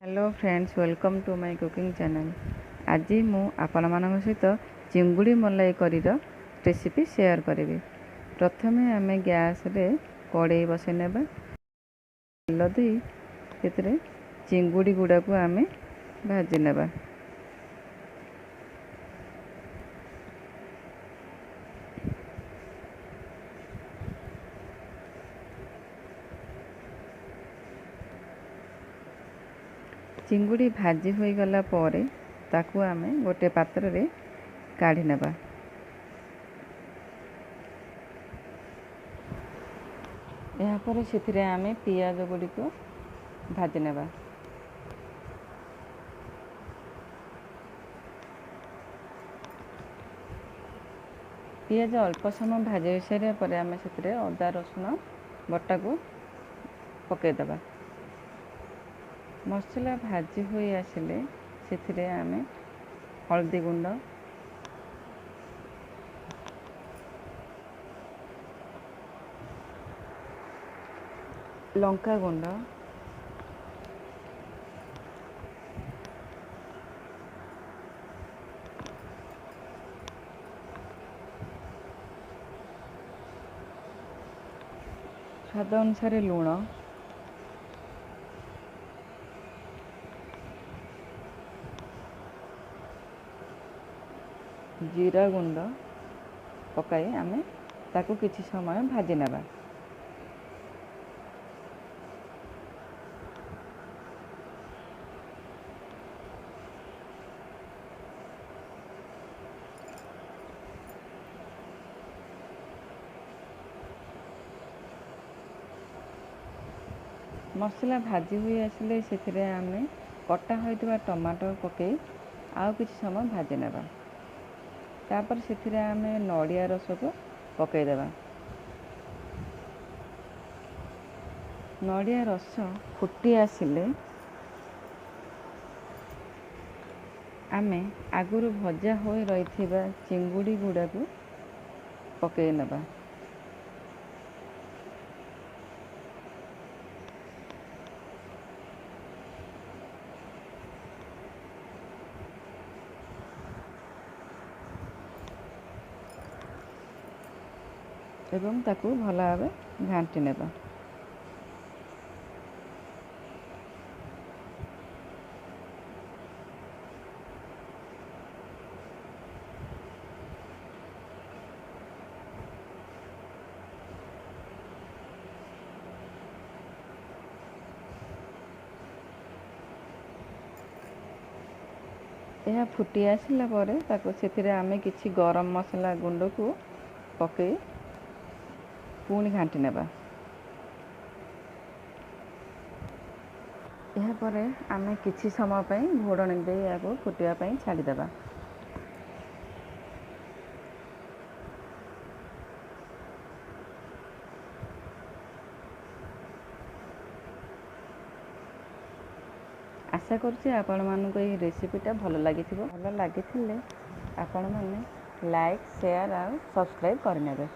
Hello friends, welcome to my cooking channel. ଆଜି ମୁଁ ଆପଣମାନଙ୍କ ସହିତ ଚିଙ୍ଗୁଡ଼ି ମଲାଇ କରିର ରେସିପି ସେୟାର କରିବି। ପ୍ରଥମେ ଆମେ ଗ୍ୟାସ୍ରେ କଡ଼େଇ ବସାଇ ନେବା। ତେଲ ଦେଇ ସେଥିରେ ଚିଙ୍ଗୁଡ଼ି ଗୁଡ଼ାକୁ ଆମେ ଭାଜି ନେବା। ଚିଙ୍ଗୁଡ଼ି ଭାଜି ହୋଇଗଲା ପରେ ତାକୁ ଆମେ ଗୋଟେ ପାତ୍ରରେ କାଢ଼ି ନେବା। ଏହାପରେ ସେଥିରେ ଆମେ ପିଆଜ ଗୁଡ଼ିକୁ ଭାଜି ନେବା। ପିଆଜ ଅଳ୍ପ ସମୟ ଭାଜି ହୋଇସାରିବା ପରେ ଆମେ ସେଥିରେ ଅଦା ରସୁଣ ବଟାକୁ ପକାଇଦେବା। ମସଲା ଭାଜି ହୋଇ ଆସିଲେ ସେଥିରେ ଆମେ ହଳଦୀ ଗୁଣ୍ଡ, ଲଙ୍କା ଗୁଣ୍ଡ, ସ୍ୱାଦ ଅନୁସାରେ ଲୁଣ, ଜିରା ଗୁଣ୍ଡ ପକାଇ ଆମେ ତାକୁ କିଛି ସମୟ ଭାଜି ନେବା। ମସଲା ଭାଜି ହୋଇ ଆସିଲେ ସେଥିରେ ଆମେ କଟା ହୋଇଥିବା ଟମାଟୋ ପକାଇ ଆଉ କିଛି ସମୟ ଭାଜି ନେବା। ତାପରେ ସେଥିରେ ଆମେ ନଡ଼ିଆ ରସକୁ ପକାଇଦେବା। ନଡ଼ିଆ ରସ ଫୁଟି ଆସିଲେ ଆମେ ଆଗରୁ ଭଜା ହୋଇ ରହିଥିବା ଚିଙ୍ଗୁଡ଼ି ଗୁଡ଼ାକୁ ପକାଇ ନେବା। ଏବଂ ତାକୁ ଭଲ ଭାବେ ଘାଣ୍ଟି ନେବା। ଏହା ଫୁଟି ଆସିଲା ପରେ ତାକୁ ସେଥିରେ ଆମେ କିଛି ଗରମ ମସଲା ଗୁଣ୍ଡକୁ ପକାଇ ପୁଣି ଘାଣ୍ଟି ନେବା। ଏହାପରେ ଆମେ କିଛି ସମୟ ପାଇଁ ଘୋଡ଼ଣୀ ଦେଇ ଏହାକୁ ଫୁଟିବା ପାଇଁ ଛାଡ଼ିଦେବା। ଆଶା କରୁଛି ଆପଣମାନଙ୍କୁ ଏହି ରେସିପିଟା ଭଲ ଲାଗିଥିବ। ଭଲ ଲାଗିଥିଲେ ଆପଣମାନେ ଲାଇକ୍, ସେୟାର ଆଉ ସବସ୍କ୍ରାଇବ୍ କରିନେବେ।